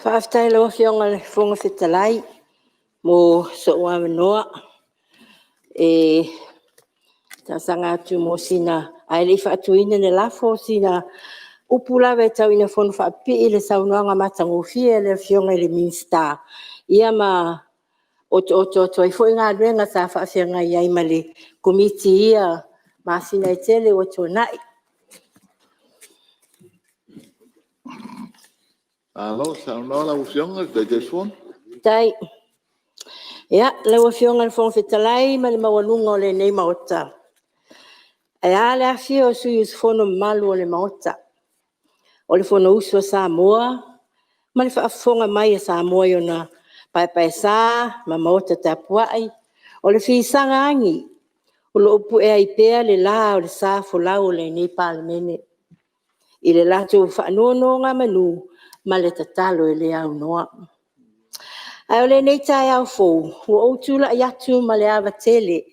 Faafetai i lau Afioga i le Fofoga Fetalai mo sou avanoa. E talosaga atu mo sina… ae le i faatuina le lafo, o sina upu lava e tau ina fonofaapipii i le saunoaga matagofie a le Afioga i le Minisita, ia ma otooto atu ai foi galuega sa faafeagai ai ma le Komiti i ia masina e tele ua tuanai. Malo saunoa lau Afioga i le Taitaifono. Faafetai. Ia, lau Afioga i le Fofoga Fetalai ma le maualuga o lenei Maota, ae a le afifio o sui usufono mamalu o le Maota, o le Fonousu a Samoa ma le faafofoga mai a Samoa i ona paepaeasa ma maota tapuai, o le fisaga agi o lo o pue ai pea le la o le sa folau o lenei Palemene i le latou faanonogamanu ma le tatalo e le aunoa. A o lenei taeao fou, ua ou tulai atu ma le ava tele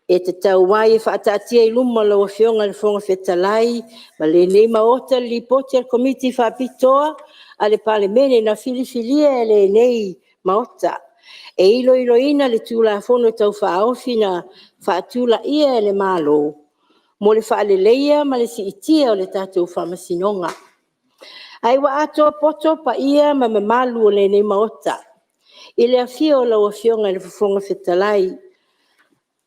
e tatau ai e faataatia i luma o lau Afioga i le Fofoga Fetalai ma lenei Maota le Lipoti a le Komiti Faapitoa a le Palemene na filifilia e lenei Maota e iloiloina le Tulafono Tau Faaofi na faatulaia e le Malo mo le faaleleia ma le siitia o le tatou Faamasinoga. Ae ua atoa poto paia ma mamalu o lenei Maota i le afio o lau Afioga i le Fofoga Fetalai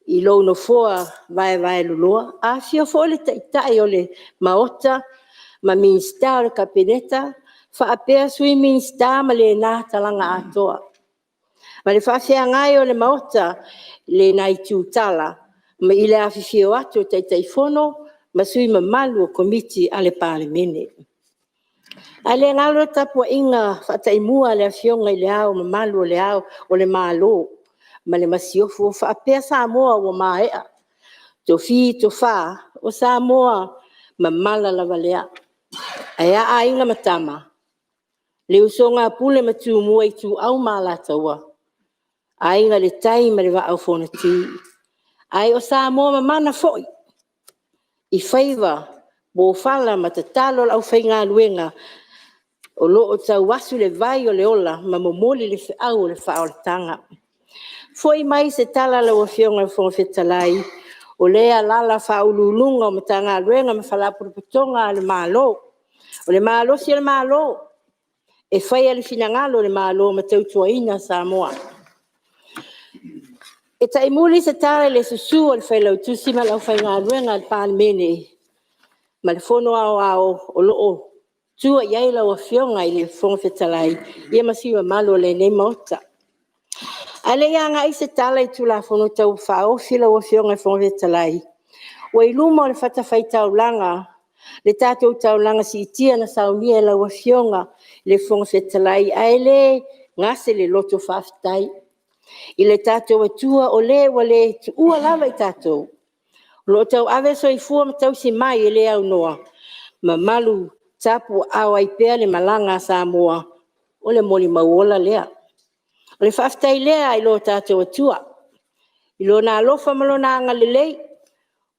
i lou Nofoa vaevaeloloa, afifio foi le Taitai o le Maota ma Minisita o le Kapeneta, faapea Sui Minisita ma lena talaga atoa. Ma le faafeagai o le Maota i lena itutala i le afifio atu o Taitaifono ma sui usufono mamalu o Komiti a le Palemene. Ae le galo le tapuaiga faataimua a le Afioga i Le Ao Mamalu o le Malo ma le Masiofo, faapea Samoa ua maea tofi tofa, o Samoa mamala lava lea. Ae a Aiga ma Tama, le usoga a Pule ma Tumua, Ituau ma Alataua, Aiga i le Tai ma le Vaa o Fonoti. Ae o Samoa mamana foi i faiva pofala ma tatalo a le aufaigaluega o lo o tauasu le vai o le ola ma momoli le feau o le faaolataga. Foi mai se tala lau Afioga i le Fofoga Fetalai, o lea e alaala Ofisa Sili o Pulega o Matagaluega ma Faalapotopotoga a le Malo. O le malosi o le Malo e faia le finagalo o le Malo ma tautuaina Samoa. E taimuli se tala i le susu o le Failautusi ma le aufaigaluega a le Palemene ma le Fono Aoao o lo o tua i ai lau Afioga i le Fofoga Fetalai ma sui usufono mamalu o lenei Maota. Ae le i agai se tala i Tulafono Tau Faaofi lau Afioga i le Fofoga Fetalai, ua i luma o le fatafaitaulaga le tatou taulaga siitia na saunia e lau Afioga i le Fofoga Fetalai, ae le gase le loto faafetai i le tatou Atua o Le ua le tuua lava i tatou, o lo o tauave soifua ma tausi mai e le aunoa ma malu tapuaaao ai pea le malaga a Samoa, o le molimau ola lea. O le faafetai lea i lo tatou Atua i Lona alofa ma Lona agalelei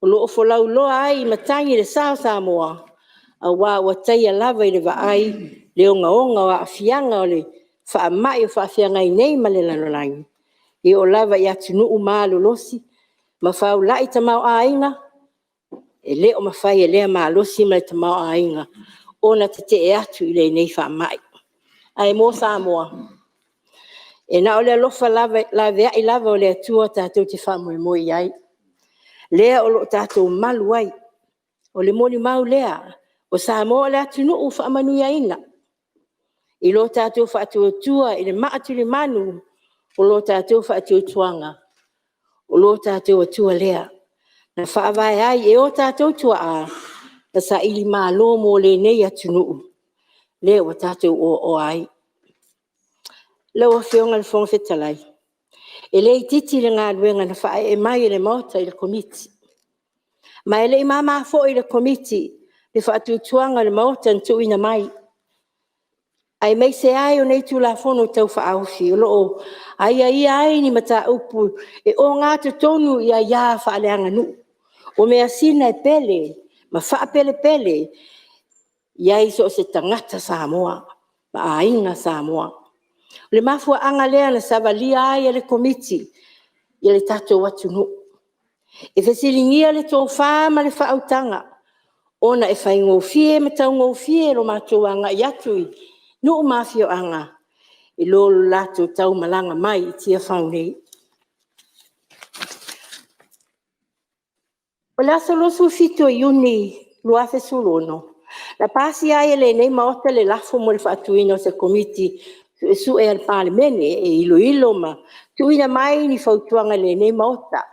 o lo o folauloa ai i matagi le sa o Samoa, aua ua taia lava i le vaai le ogaoga o aafiaga o le faamai o faafeagai nei ma le lalolagi, e oo lava i atunuu malolosi ma faulai tamaoaiga, e le o mafai e lea malosi ma le tamaoaiga ona tetee atu i lenei faamai. Ae mo Samoa, e na o le alofa laveai lava o le Atua tatou te faamoemoe i ai, lea o lo o tatou malu ai. O le molimau lea, o Samoa o le atunuu faamanuiaina i lo tatou faatuatua i le maa tulimanu o lo tatou faatuatuaga, o lo tatou Atua lea na faavae ai e o tatou tuaa na sailimalo mo lenei atunuu lea ua tatou oaoa ai. Lau Afioga i le Fofoga Fetalai, e le itiiti le galuega na faaee mai e le Maota i le Komiti. Ma e le i mama foi i le Komiti le faatuatuaga o le Maota na tuuina mai, aemaise ai o nei Tulafono Tau Faaofi o lo o aiaia ai ni mataupu e ogatotonu i aia faaleaganuu. O measina e pele ma faapelepele i ai so o se tagata Samoa ma aiga Samoa. O le mafuaaga lea na savalia ai e le Komiti le tatou atunuu e fesiligia le tofa ma le faautaga, ona e faigofie ma taugofie lo matou agai atu i nuu ma afioaga i lo le latou tau malaga mai i Tiafau nei. O le aso 27 Iuni 2016, na pasia ai e lenei Maota le lafo mo le faatuina o se Komiti Suesue a le Palemene e iloilo ma tuuina mai ni fautuaga i lenei Maota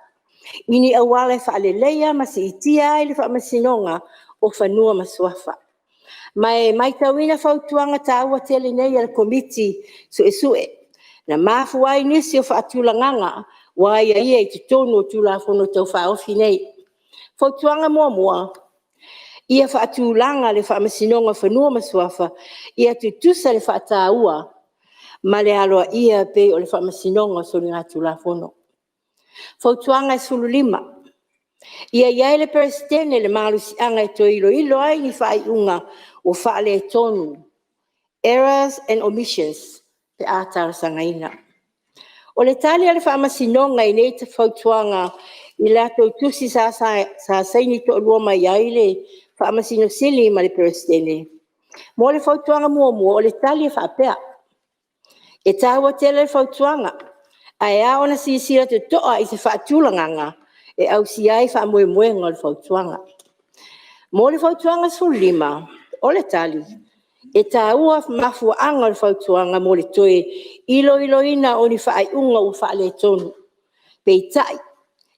i ni auala e faaleleia ma siitia ai le Faamasinoga o Fanua ma Suafa. Ma e matauina fautuaga taua tele nei a le Komiti Suesue, na mafua ai nisi o faatulagaga ua aiaia i totonu o Tulafono Tau Faaofi nei. Fautuaga 1: Ia faatulaga le Faamasinoga o Fanua ma Suafa ia tutusa le faataua ma le aloaia e pei o le Faamasinoga o Soligatulafono. Fautuaga 15: Ia i ai le Peresetene le malosiaga e toe iloilo ai ni faaiuga ua faaletonu, errors and omissions pe a talosagaina. O le tali a le Faamasinoga i nei fautuaga i latou tusi sa saini toalua mai ai le Faamasino Sili ma le Peresetene. Mo le fautuaga muamua, o le tali e faapea; e taua tele le fautuaga, ae ao ona silasila totoa i se faatulagaga e ausia ai faamoemoega o le fautuaga. Mo le fautuaga 15, o le tali, e taua mafuaaga o le fautuaga mo le toe iloiloina o ni faaiuga ua faaletonu. Peitai,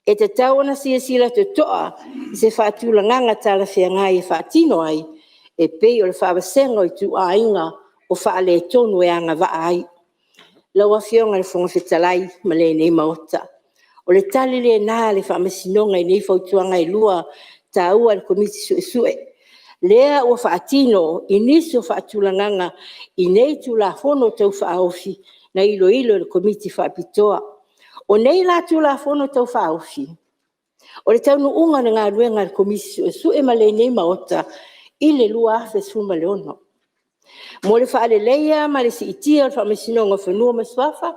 e tatau ona silasila totoa i se faatulagaga talafeagai e faatino ai, e pei o le faavasega o ituaiga o faaletonu e agavaa ai. Lau Afioga i le Fofoga Fetalai ma lenei Maota, o le tali lena a le Faamasinoga i nei fautuaga e lua taua a le Komiti Suesue, lea ua faatino i nisi o faatulagaga i nei Tulafono Tau Faaofi na iloilo e le Komiti Faapitoa. O nei la Tulafono Tau Faaofi, o le taunuuga o le galuega a le Komisi Suesue ma lenei Maota i le 2016, mo le faaleleia ma le siitia o le Faamasinoga o Fanua ma Suafa,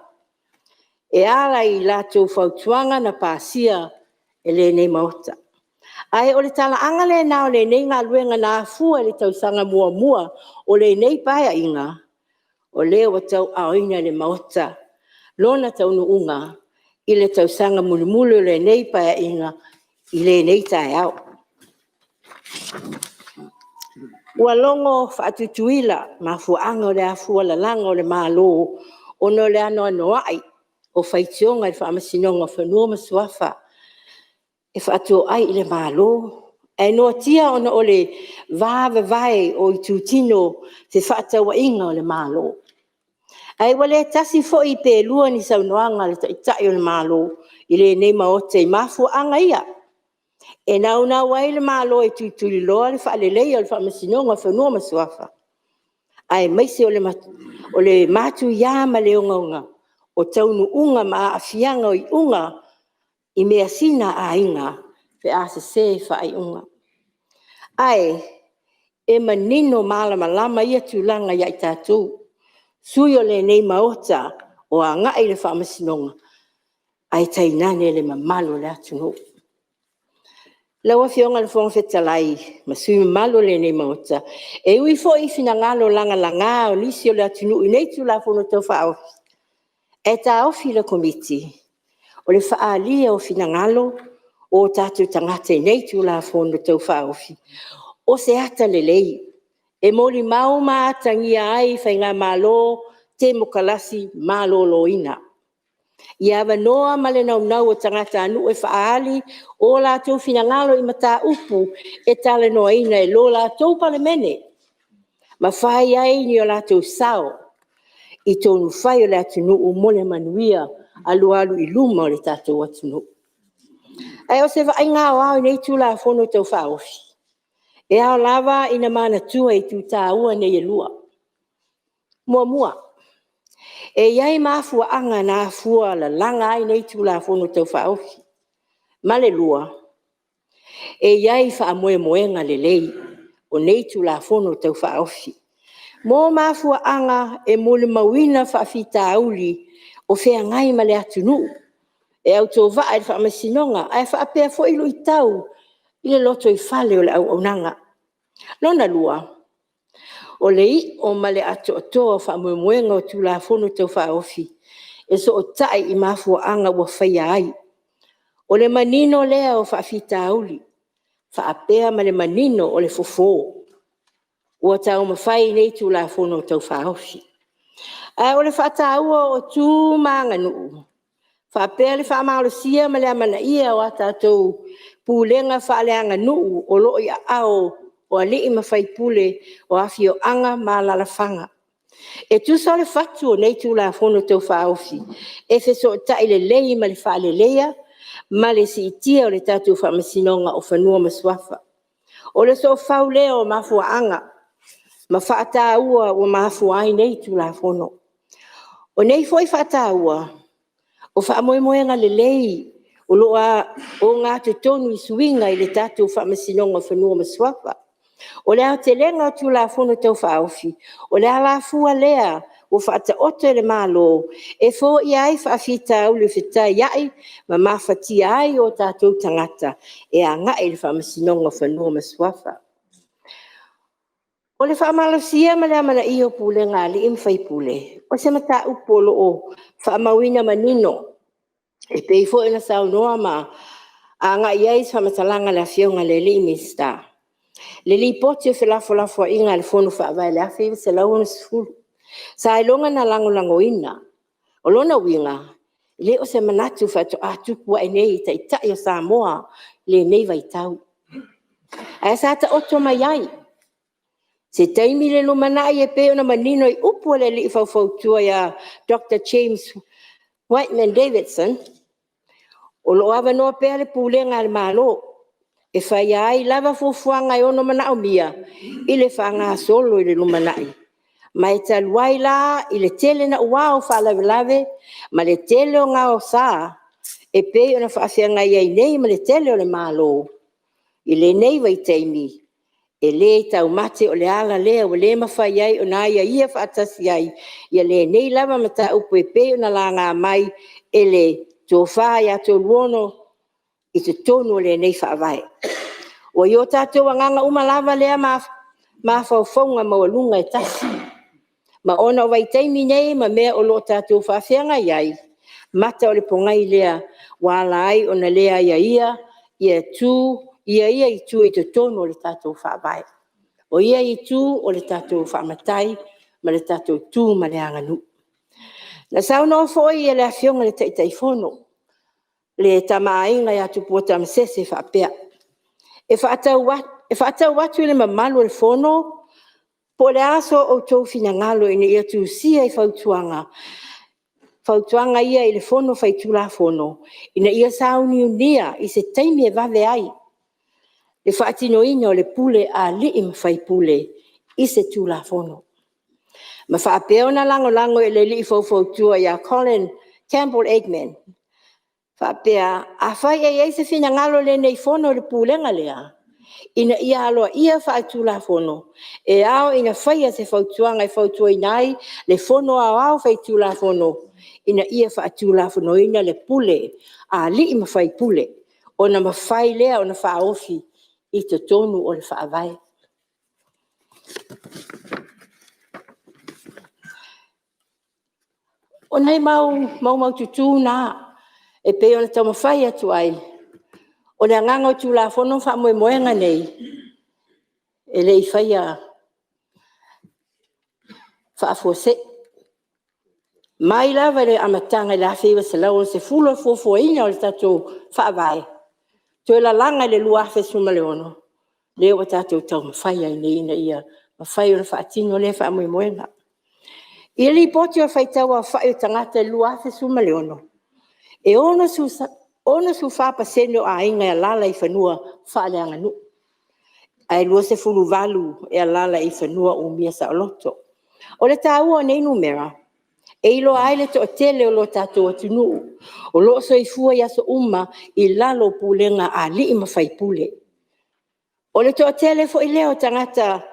e ala i latou fautuaga na pasia e lenei Maota. Ae o le talaaga lena o lenei galuega na afua i le tausaga muamua o lenei Paeaiga, o lea ua tauaaoina e le Maota lona taunuuga i le tausaga mulimuli o lenei Paeaiga i lenei taeao. Ua logo faa-Tutuila mafuaaga o le afua lalaga o le Malo ona o le anoanoai o faitioga i le Faamasinoga o Fanua ma Suafa e faatoai i le Malo, ae noatia ona o le va vavae o itutino fefaatauaiga o le Malo. Ae ua le tasi foi pe lua ni saunoaga a le Taitai o le Malo i lenei Maota i mafuaaga ia e naunau ai le Malo e tulituliloa le faaleleia o le Faamasinoga o Fanua ma Suafa, aemaise o le matuia ma le ogaoga o taunuuga ma aafiaga o iuga i measina a aiga pe a sese faaiuga. Ae e manino malamalama ia tulaga ia i tatou, sui usufono o lenei Maota o agai i le Faamasinoga, ae tainane le mamalu o le atunuu. Lau Afioga i le Fofoga Fetalai ma sui usufono mamalu o lenei Maota, e ui foi i finagalo lagalaga o nisi o le atunuu i nei Tulafono Tau Faaofi, ae taofi le Komiti, o le faaalia o finagalo o tatou tagata i nei Tulafono Tau Faaofi, o se ata lelei e molimau ma atagia ai faigamalo temokalasi maloloina. Ia avanoa ma le naunau o tagatanuu e faaali o latou finagalo i mataupu e talanoaina i lo latou Palemene, ma fai ai ni o latou sao i tonufai o le atunuu mo le manuia alualu i luma o le tatou atunuu. Ae o se vaaiga aoao i nei Tulafono Tau Faaofi, e ao lava ina manatua itu taua nei e lua. Muamua, e i ai mafuaaga na afua lalaga ai nei Tulafono Tau Faaofi. Ma le lua, e i ai faamoemoega lelei o nei Tulafono Tau Faaofi mo mafuaaga e molimauina faafitauli o feagai ma le atunuu e autovaa i le Faamasinoga, ae faapea foi luitau i le lotoifale o le auaunaga. Lona lua, o le iu ma le atoatoa o faamoemoega o Tulafono Tau Faaofi, e fesootai i mafuaaga ua faia ai. O le manino lea o faafitauli faapea ma le manino o le fofo ua taumafai i nei Tulafono Tau Faaofi. Ae o le faataua o tu ma aganuu, faapea le faamalosia ma le amanaia o a tatou pulega faaleaganuu o lo o i aao o alii ma faipule o afioaga ma alaalafaga. E tusa o le fatu o nei Tulafono Tau Faaofi, e fesootai lelei ma le faaleleia ma le siitia o le tatou Faamasinoga o Fanua ma Suafa. O le soofau lea o mafuaaga ma faataua ua mafua ai nei Tulafono. O nei foi faataua, o faamoemoega lelei o lo o ogatotonu i suiga i le tatou Faamasinoga o Fanua ma Suafa. O le aotelega o Tulafono Tau Faaofi, o le alafua lea ua faataoto e le Malo e foia ai faafitauli fetaiai ma mafatia ai o tatou tagata e agai i le Faamasinoga o Fanua ma Suafa. O le faamalosia ma le amanaia o pulega a alii ma faipule, o se mataupu o lo o faamauina manino e pei foi ona saunoa ma agai i ai se faamatalaga a le Afioga i le Minisita, le Lipoti o felafolafoaiga a le Fono Faavae i le 1960. Sa iloga ona lagolagoina. O lona uiga, e le o se manatu faatoa tupu ae nei i Taitai o Samoa i lenei vaitau, ae sa taoto mai ai se taimi i le lumanai e pei ona manino i upu a le alii faufautua ia Dr James Whiteman Davidson, o lo o avanoa pea le pulega a le Malo e faia ai lava fuafuaga e ono manaomia i le faagasolo i le lumanai. Ma e talu ai la i le tele naua o faalavelave ma le tele o gaosa e pei ona faafeagai ai nei ma le tele o le Malo i lenei vaitaimi, e le taumate o le ala lea ua le mafai ai ona aiaia faatasi ai lenei lava mataupu e pei ona laga mai e le Tofa ia Toluono i totonu o lenei Faavae. Ua i o tatou agaga uma lava lea mafaufauga maualuga e tasi. Ma ona o vaitaimi nei ma mea o lo o tatou faafeagai ai, mata o le pogai lea ua ala ai ona le aiaia ia itu i totonu o le tatou Faavae. O ia itu o le tatou faamatai ma le tatou tu ma le aganuu. Na saunoa foi le Afioga i le Taitaifono, le Tama a Aiga ia Tupua Tamasese e faapea, “E faatau atu i le mamalu o le Fono, po o le a so outou finagalo ina ia tusia i fautuaga ia i le Fono Faitulafono ina ia sauniunia i se taimi e vave ai le faatinoina o le pule a alii ma faipule i se Tulafono.” Ma faapea ona lagolago e le alii faufautua ia Colin Campbell Aikman, faapea, afai e i ai se finagalo o lenei Fono i le Pulega lea, ina ia aloaia faale-Tulafono, e ao ina faia se fautuaga e fautuaina ai le Fono Aoao Faitulafono ina ia faatulafonoina le pule a alii ma faipule, ona mafai lea ona faaofi i totonu o le Faavae. O nai maumaututu na e pei ona taumafai atu ai, o le agaga o Tulafono ma faamoemoega nei, e le i faia faafuasei. Mai lava i le amataga i le 1960 i le fuafuaina o le tatou Faavae, toe lalaga i le 2016, lea ua tatou taumafai ai nei ina ia mafai ona faatino lea faamoemoega. I le Lipoti o le faitau aofai o tagata i le 2016, e 64% o aiga e alaala i fanua faaleaganuu, ae 28% e alaala i fanua umia saoloto. O le taua o nei numera, e iloa ai le toatele o lo tatou atunuu o lo o soifua i aso uma i lalo o pulega a alii ma faipule. O le toatele foi lea o tagata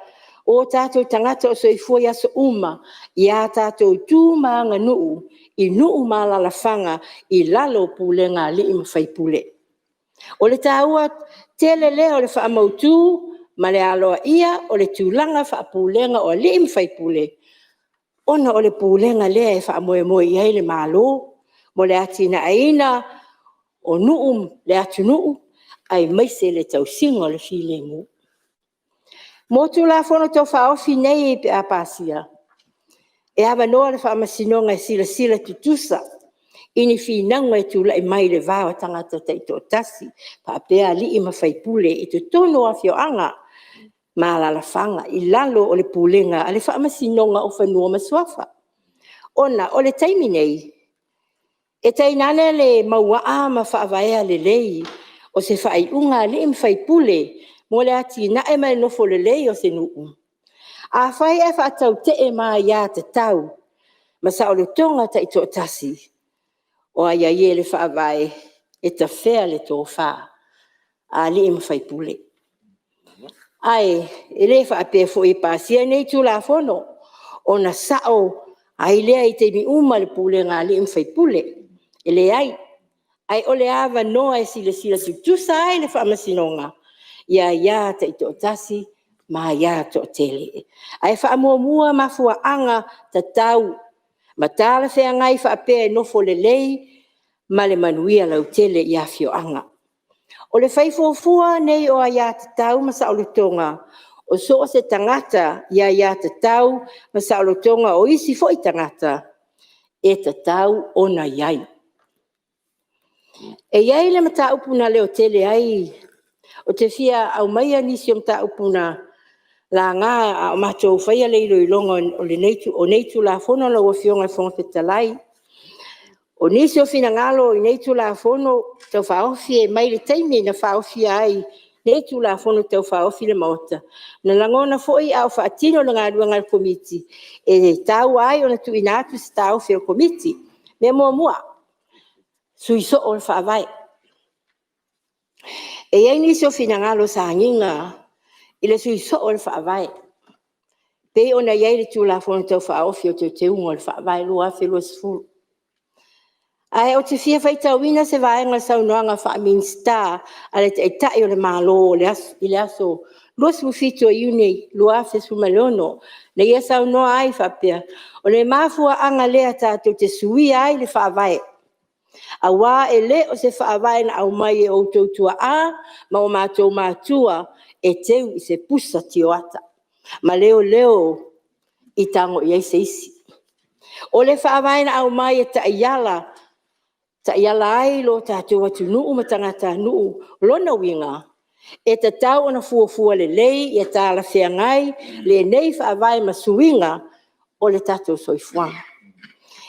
o tatou tagata o soifua i aso uma i a tatou tu ma aganuu i nuu ma alaalafaga i lalo o pulega a alii ma faipule. O le taua tele lea o le faamautu ma le aloaia o le tulaga faapulega o alii ma faipule, ona o le pulega lea e faamoemoe i ai le Malo mo le atinaeina o nuu ma le atunuu, aemaise le tausiga o le filemu. Mo Tulafono Tau Faaofi nei pe a pasia, e avanoa le Faamasinoga e silasila tutusa i ni finauga e tulai mai i le va o tagata taitoatasi faapea alii ma faipule i totonu o afioaga ma alaalafaga i lalo o le pulega a le Faamasinoga o Fanua ma Suafa. Ona o le taimi nei, e tainane le mauaa ma faavaea lelei o se faaiuga a alii ma faipule mo le atinae ma le nofo lelei o se nuu. Afai ae faatautee ma aiatatau ma saolotoga taitoatasi o aiaia i le Faavae, e tafea le tofa a alii ma faipule. Ae le faapea foi e pasia nei Tulafono ona sao ai lea i taimi uma i le pulega a alii ma faipule. E leai, ae o le avanoa e silasila tutusa ai le Faamasinoga i aia taitoatasi ma aia toatele. Ae faamuamua mafuaaga tatau ma talafeagai faapea e nofo lelei ma le manuia lautele i afioaga. O le fai fuafua nei o aiatatau ma saolotoga o so o se tagata i aiatatau ma saolotoga o isi foi tagata, e tatau ona i ai. E i ai le mataupu na leotele ai, ou te fia aumaia nisi o mataupu na laga a o matou faia le iloiloga o nei Tulafono lau Afioga i le Fofoga Fetalai. O nisi o finagalo i nei Tulafono Tau Faaofi mai le taimi na faafia ai nei Tulafono Tau Faaofi i le Maota, na lagona foi a o faatino le galuega a le Komiti, e taua ai ona tuuina atu se taofi o le Komiti. Mea muamua, sui soo o le Faavae. E i ai nisi o finagalo sa agiga i le sui soo o le Faavae, e pei ona i ai le Tulafono Tau Faaofi o Teuteuga o le Faavae 2020. Ae ou te fia faitauina se vaega o le saunoaga faa-Minisita a le Taitai o le Malo i le aso 27 Iuni 2016, na ia saunoa ai faapea, “O le mafuaaga lea tatou te suia ai le Faavae, aua e le o se Faavae na aumai e o outou tuaa ma o matou matua e teu i se pusa tioata ma leoleo i tago i ai se isi. O le Faavae na aumai e taiala, taiala ai lo tatou atunuu ma tagatanuu. O lona uiga, e tatau ona fuafua lelei ia talafeagai lenei Faavae ma suiga o le tatou soifuaga.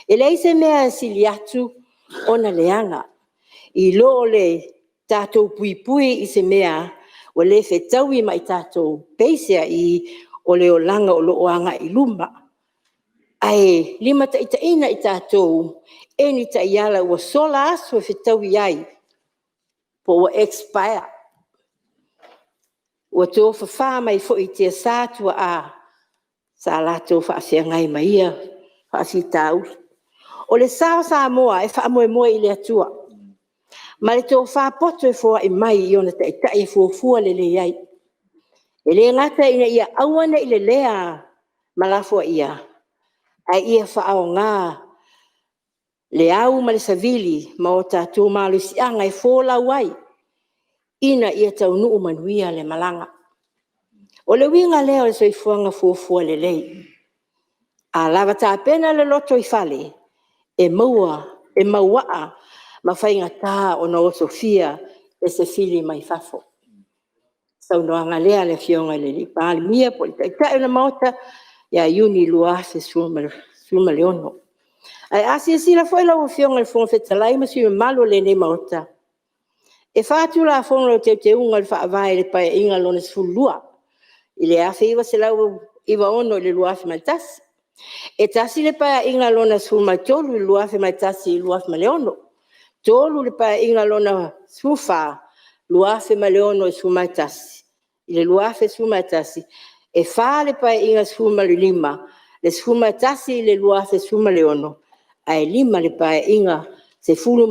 E leai se mea e sili atu ona leaga i lo le tatou puipui i se mea ua le fetaui ma i tatou. Peiseai o le olaga o lo o agai i luma, ae limataitaiina i tatou e ni taiala ua sola aso e fetaui ai, po ua expire. Ua tofafa mai foi i tiasa tuaa sa latou faafeagai ma ia faafitauli. O le sa o Samoa e faamoemoe i le Atua ma le tofa poto e foai mai i ona taitai e fuafua lelei ai. E le gata ina ia aua ne i lelea ma lafoaia, ae ia faaaoga le au ma le savili ma o tatou malosiaga e folau ai, ina ia taunuu manuia le malaga. O le uiga lea o le soifuaga fuafua lelei. A lava tapena le lotoifale, e mauaa ma faigata ona osofia e se fili mai fafo. O le saunoaga lea a le Afioga i le Palemia po o le Taitai o le Maota ia Iuni 2016. Ae a silasila foi lau Afioga i le Fofoga Fetalai ma sui usufono mamalu o lenei Maota, E 4 Tulafono o Teuteuga o le Faavae i le Paeaiga Lona XII i le 1996 i le 2001. E tasi le Paeaiga Lona XIII i le 2001 i le 2006. 3 le Paeaiga Lona XIV 2006 i le 2011. E 4 le Paeaiga XV, le 2011 i le 2016, ae 5 le Paeaiga XVI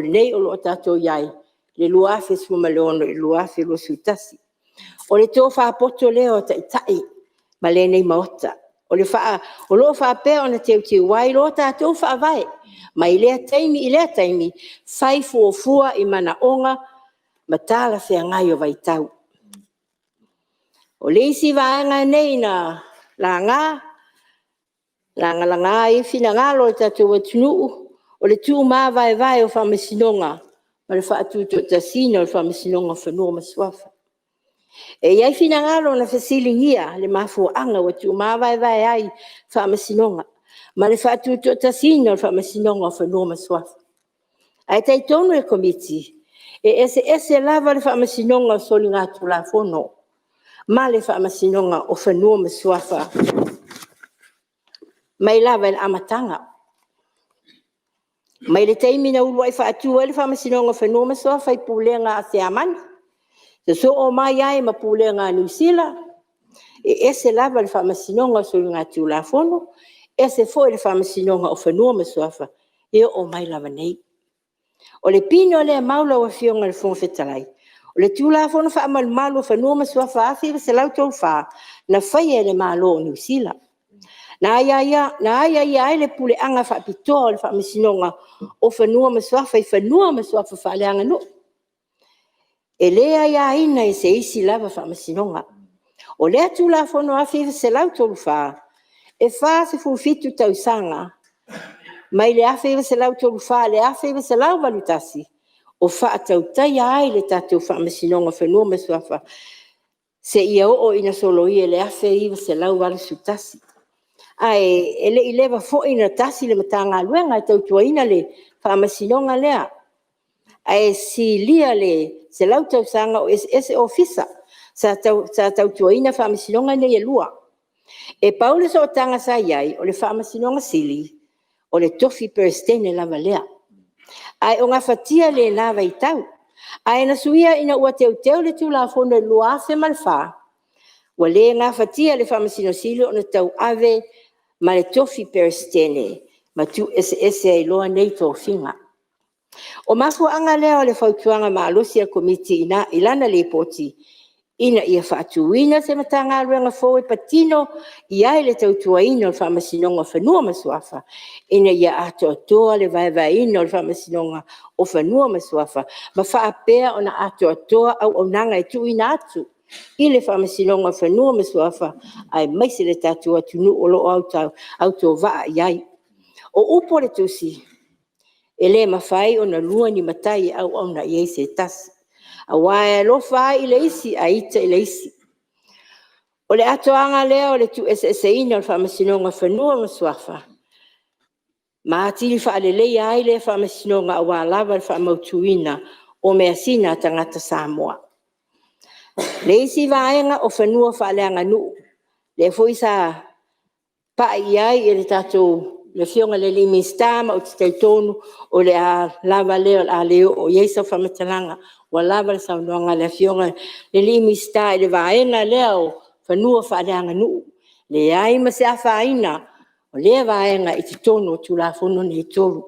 lenei o lo o tatou i ai, le 2016 i le 2021. O le tofa poto lea o Taitai ma lenei Maota, o lo o faapea ona teuteu ai lo tatou Faavae mai lea taimi i lea taimi, fai fuafua i manaoga ma talafeagai o vaitau. O le isi vaega lenei na laga, lagalaga ai finagalo o le tatou atunuu, o le tumavaevae o Faamasinoga ma le faatutoatasiina o le Faamasinoga o Fanua ma Suafa. E i ai finagalo na fesiligia le mafuaaga ua tumavaevae ai Faamasinoga ma le faatutoatasiina o le Faamasinoga o Fanua ma Suafa. Ae talitonu le Komiti, e eseese lava le Faamasinoga o Soligatulafono ma le Faamasinoga o Fanua ma Suafa mai lava i le amataga. Mai le taimi na uluai faatu ai le Faamasinoga o Fanua ma Suafa i pulega a Siamani, sosoo mai ai ma pulega a Niu Sila, e ese lava le Faamasinoga o Soligatulafono, ese foi le Faamasinoga o Fanua ma Suafa, e oo mai lava nei. O le pine o lea mau lau Afioga i le Fofoga Fetalai, o le Tulafono Faamalumalu o Fanua ma Suafa 1934, na faia e le Malo o Niu Sila. Na aiaia ai le puleaga faapitoa o le Faamasinoga o Fanua ma Suafa i fanua ma suafa faaleaganuu. E le aiaina e se isi lava faamasinoga. O lea Tulafono 1934, e 47 tausaga mai le 1934 i le 1981 o faatautaia ai le tatou Faamasinoga o Fanua ma Suafa, seia oo ina soloia i le 1981. Ae e le i leva foi ona tasi le Matagaluega e tautuaina le Faamasinoga lea, ae silia i le 100 tausaga o eseese Ofisa sa tautuaina Faamasinoga nei e lua. E pau le sootaga sa i ai, o le Faamasinoga Sili, o le tofi Peresetene lava lea, ae o gafatia lena vaitau. Ae na suia ina ua teuteu le Tulafono i le 2004, ua le gafatia e le Faamasino Sili ona tauave ma le tofi Peresetene, ma tuueseese ai loa nei tofiga. O mafuaaga lea o le fautuaga malosi a le Komiti i lana Lipoti, ina ia faatuina se Matagaluega fou e patino i ai le tautuaina o le Faamasinoga o Fanua ma Suafa, ina ia atoatoa le vaevaeina o le Faamasinoga o Fanua ma Suafa, ma faapea ona atoatoa auaunaga e tuuina atu i le Faamasinoga o Fanua ma Suafa, aemaise le tatou atunuu o lo o autovaa i ai. O upu o le Tusi, “E le mafai ona lua ni matai e auauna i ai se tasi, aua e alofa lava i le isi ae ita i le isi.” O le atoaga lea o le tuueseeseina o le Faamasinoga o Fanua ma Suafa, ma atili faaleleia ai lea Faamasinoga aua lava le faamautuina o measina a tagata Samoa. O le isi vaega o fanua faaleaganuu, lea foi sa pai i ai le Afioga i le Minisita, ma ou te talitonu o le a lava lea o le a le oo i ai sau faamatalaga, ua lava le saunoaga a le Afioga i le Minisita i le vaega lea o fanua faaleaganuu. E leai ma se afaina o lea vaega i totonu o Tulafono nei e 3.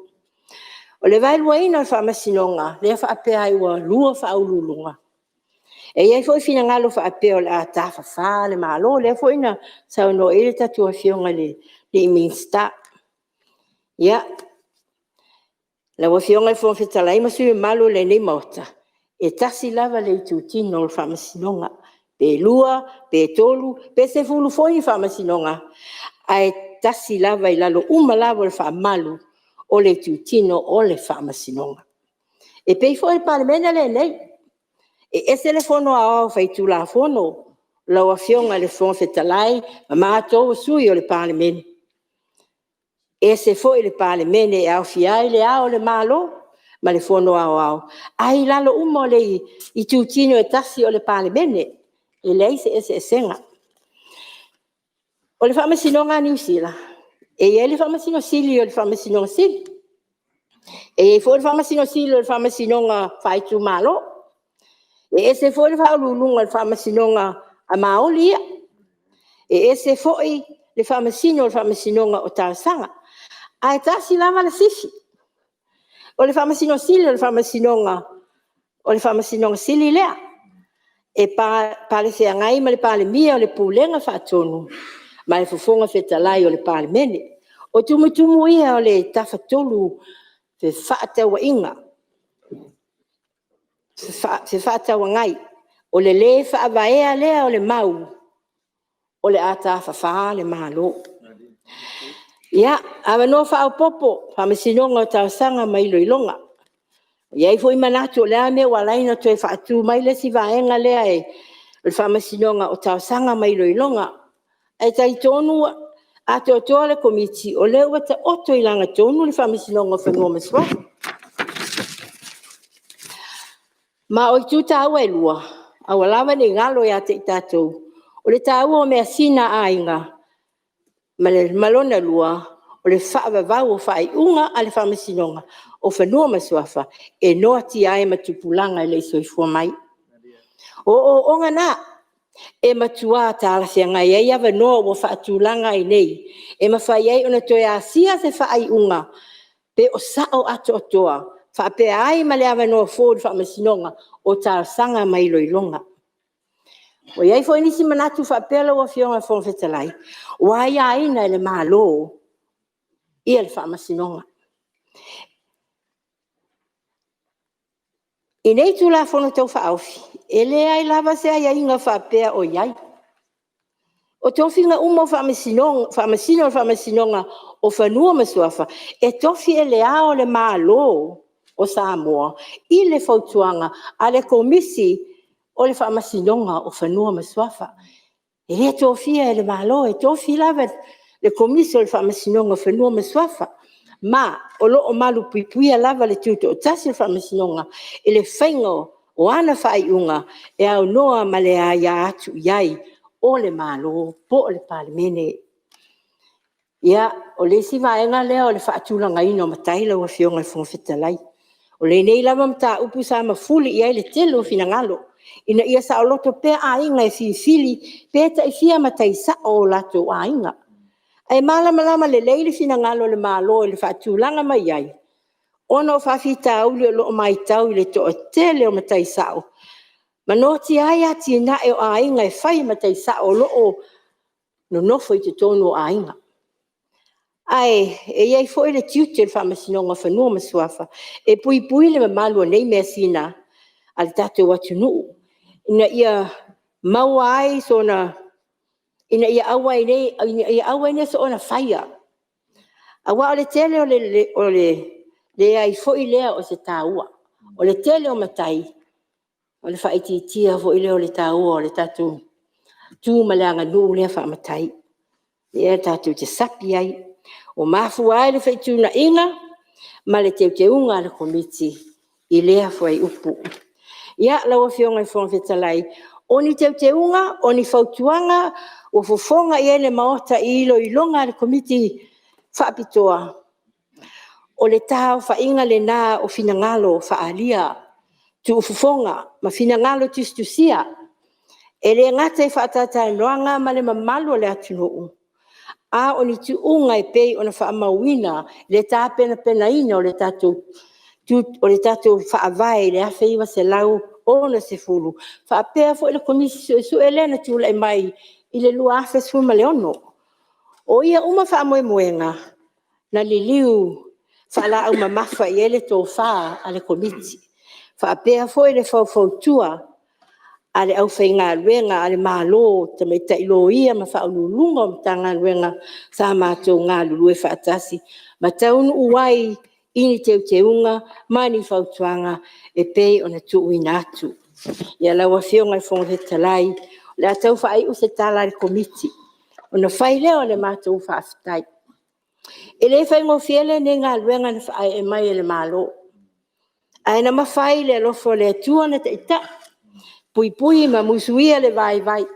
O le vaeluaina o le Faamasinoga, lea e faapea ai ua 2 Faauluuluga, e i ai foi finagalo faapea o le a tafafa le Malo, lea foi na saunoa i ai le tatou Afioga i le Minisita. Ia, lau Afioga i le Fofoga Fetalai ma sui usufono mamalu o lenei Maota, e tasi lava le itutino o le Faamasinoga, pe 2 pe 3 pe 10 foi ni Faamasinoga, ae tasi lava i lalo uma lava o le faamalu o le itutino o le Faamasinoga. E pei foi o le Palemene lenei, e ese le Fono Aoao Faitulafono lau Afioga i le Fofoga Fetalai ma matou o sui usufono o le Palemene, ese foi le Palemene e aofia ai Le Ao o le Malo ma le Fono Aoao, ae i lalo uma o le itutino e tasi o le Palemene. E leai se eseesega. O le Faamasinoga a Niu Sila, e i ai le Faamasino Sili o le Faamasinoga Sili. E i ai foi le Faamasino Sili o le Faamasinoga Faaitumalo. E ese foi le Faauluuluga o le Faamasinoga a Māoli ia. E ese foi le Faamasino o le Faamasinoga o Talosaga. Ae tasi lava le sifi. O le Faamasino Sili o le Faamasinoga o le Faamasinoga Sili lea. E palefeagai ma le Palemia o le Pulega Faatonu ma le Fofoga Fetalai o le Palemene. O tumutumu ia o le Tafatolu Fefaatauagai. O le le faavaea lea o le mau, o le a tafafa le Malo. Ia, avanoa faaopoopo, Faamasinoga o Talosaga ma Iloiloga. E i ai foi manatu o le a le mea ua ala ai ona toe faatu mai le isi vaega lea o le Faamasinoga o Talosaga ma Iloiloga. Ae talitonu atoatoa le Komiti, o lea ua taoto i lagatonu le Faamasinoga o Fanua ma Suafa. Ma o itu taua e lua, aua lava ne i galo ia te i tatou, o le taua o measina a aiga, ma lona lua, o le faavavau o faaiuga a le Faamasinoga o Fanua ma Suafa e noatia ai ma tupulaga e le i soifua mai. O ooooga na e matua talafeagai ai avanoa ua faatulaga ai nei, e mafai ai ona toe asia se faaiuga pe o sao atoatoa faapea ai ma le avanoa fou i le Faamasinoga o Talosaga ma Iloiloga. Ua i ai foi nisi manatu faapea lau Afioga i le Fofoga Fetalai, ua aiaina e le Malo le Faamasinoga. I nei Tulafono Tau Faaofi, e leai lava se aiaiga faapea o i ai. O tofiga uma o Faamasino o le Faamasinoga o Fanua ma Suafa, e tofi e Le Ao o le Malo o Samoa i le fautuaga a le Komisi o le Faamasinoga o Fanua ma Suafa. E le tofia e le Malo, e tofi lava e le Komisi o le Faamasinoga o Fanua ma Suafa. Ma o lo o malupuipuia lava le tutoatasi o le Faamasinoga i le faiga o ana faaiuga e aunoa ma le aia atu i ai o le Malo po o le Palemene. Ia, o le isi vaega lea o le faatulagaina o matai lau Afioga i le Fofoga Fetalai. O lenei lava mataupu sa mafuli i ai le tele o finagalo, ina ia saoloto pea aiga e filifili pe taifia matai sao o latou aiga. Ae malamalama lelei le finagalo o le Malo i le faatulaga mai ai, ona o faafitauli o lo o matau i le toatele o matai sao, ma noatia ai atinae o aiga e fai e matai sao o lo o nonofo i totonu o aiga. Ae i ai foi le tiute o le Faamasinoga o Fanua ma Suafa e puipui le mamalu o nei measina a le tatou atunuu, ina ia maua ai sona, ina ia aua ai ne i soona faia. Aua o le tele o le leai foi lea o se taua. O le tele o matai, o le faaitiitia foi lea o le taua o le tatou tu ma le aganuu lea faa-matai, lea tatou te sapi ai. Ua mafua ai le fetuunaiga ma le teuteuga a le Komiti i lea fuaiupu. Ia, lau Afioga i le Fofoga Fetalai, o ni teuteuga, o ni fautuaga ua fofoga i ai le Maota i iloiloga a le Komiti Faapitoa, o le taaofaiga lena o finagalo faaalia, tuufofoga ma finagalo tusitusia. E le gata i faatalatalanoaga ma le mamalu o le atunuu, a o ni tuuga e pei ona faamauina le tapenapenaina o le tatou Faavae i le 1960, faapea foi le Komisi Suesue lea na tulai mai i le 2016. O ia uma faamoemoega, na liliu faalaau mamafa i ai le tofa a le Komiti, faapea foi le faufautua a le aufaigaluega a le Malo, tamaitai loia ma Faauluuluga o Matagaluega sa matou galulue faatasi ma taunuu ai i ni teuteuga ma ni fautuaga e pei ona tuuina atu. Lau Afioga i le Fofoga Fetalai, o le a tau faaiu se tala a le Komiti, ona fai lea o le matou faafetai. E le faigofie lenei galuega na faaee mai e le Malo. Ae na mafai i le alofa o le Atua ona taitai, puipui ma musuia le vaivai.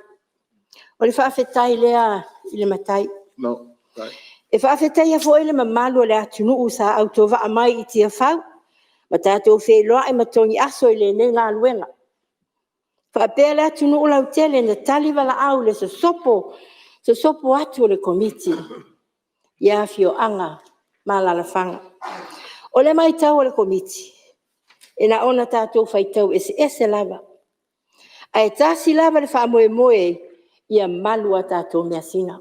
O le faafetai lea i le Matai. E faafetaia foi le mamalu o le atunuu sa autovaa mai i Tiafau ma tatou feiloai ma togiaso i lenei galuega, faapea le atunuu lautele na talivalaau i le sosopo atu o le Komiti i afioaga ma alaalafaga. O le matau a le Komiti, e na ona tatou faitau eseese lava, ae tasi lava le faamoemoe, ia malu a tatou measina,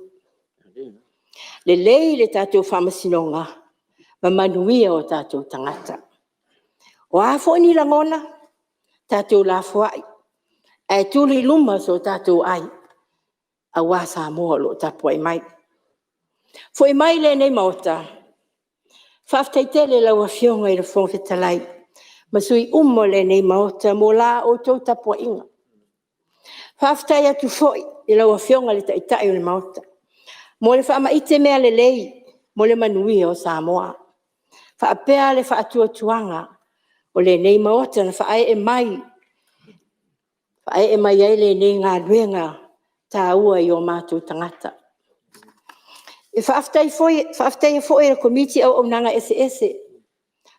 lelei le tatou Faamasinoga ma manuia o tatou tagata. O a foi ni lagona, tatou lafoai ae tuli i luma so tatou ai, aua Samoa o lo o tapuai mai. Foi mai i lenei Maota, faafetai tele i lau Afioga i le Fofoga Fetalai ma sui usufono uma o lenei Maota mo la outou tapuaiga. Faafetai atu foi i lau Afioga i le Taitai o le Maota mo le faamaite mea lelei mo le manuia o Samoa, faapea le faatuatuaga o lenei Maota na faaee mai, faaee mai ai lenei galuega taua i o matou tagata. E faafetaia foi e le Komiti auaunaga eseese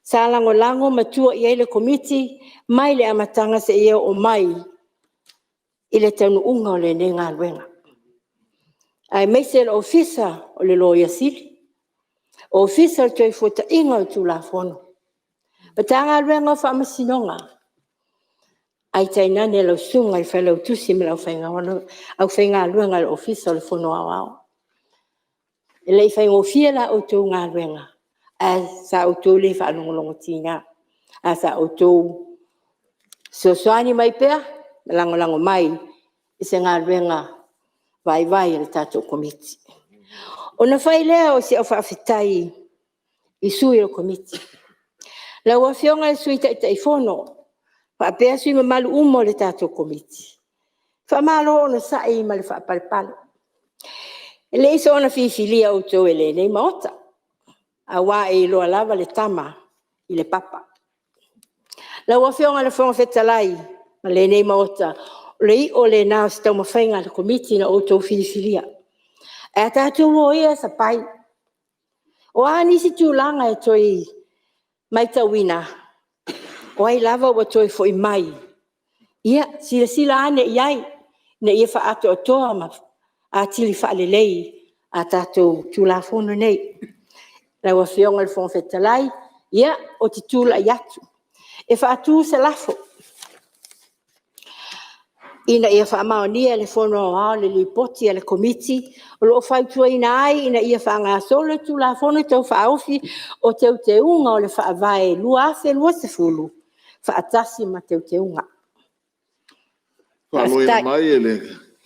sa lagolago ma tua i ai le Komiti mai le amataga seia oo mai i le taunuuga o lenei galuega, aemaise le Ofisa o le Loia Sili, Ofisa o le Toefuataiga o le Tulafono, Matagaluega o Faamasinoga, ae tainane lau Susuga i le Failautusi ma le aufaigaluega a le Ofisa o le Fono Aoao. E le i faigofie la outou galuega, ae sa outou le faalogologotiga, ae sa outou fesoasoani mai pea ma lagolago mai i se galuega vaivai a le tatou Komiti. Ona fai lea o si au faafetai i sui o le Komiti. Lau Afioga i le Sui Taitaifono faapea sui usufono mamalu uma o le tatou Komiti, faamalo le onosai ma le faapalepale. E le soona filifilia outou e lenei Maota, aua e iloa lava le tama i le papa. Lau Afioga i le Fofoga Fetalai ma lenei Maota, o le iu lena o se taumafaiga a le Komiti na outou filifilia. Ae tatou o ia e sapai. O a nisi tulaga e toe matauina, o ai lava ua toe foi mai, ia silasila ane i ai ina ia faaatoatoa ma atili faalelei a tatou Tulafono nei. Lau Afioga i le Fofoga Fetalai, ia, ou te tulai atu e faatu se lafo, Ina ia faamaonia e le Fono Aoao le Lipoti a le Komiti o lo o fautuaina ai, ina ia faagasolo le Tulafono Tau Faaofi o Teuteuga o le Faavae 2020 faatasi ma Teuteuga. Ua faalogoina Faafetai. mai e le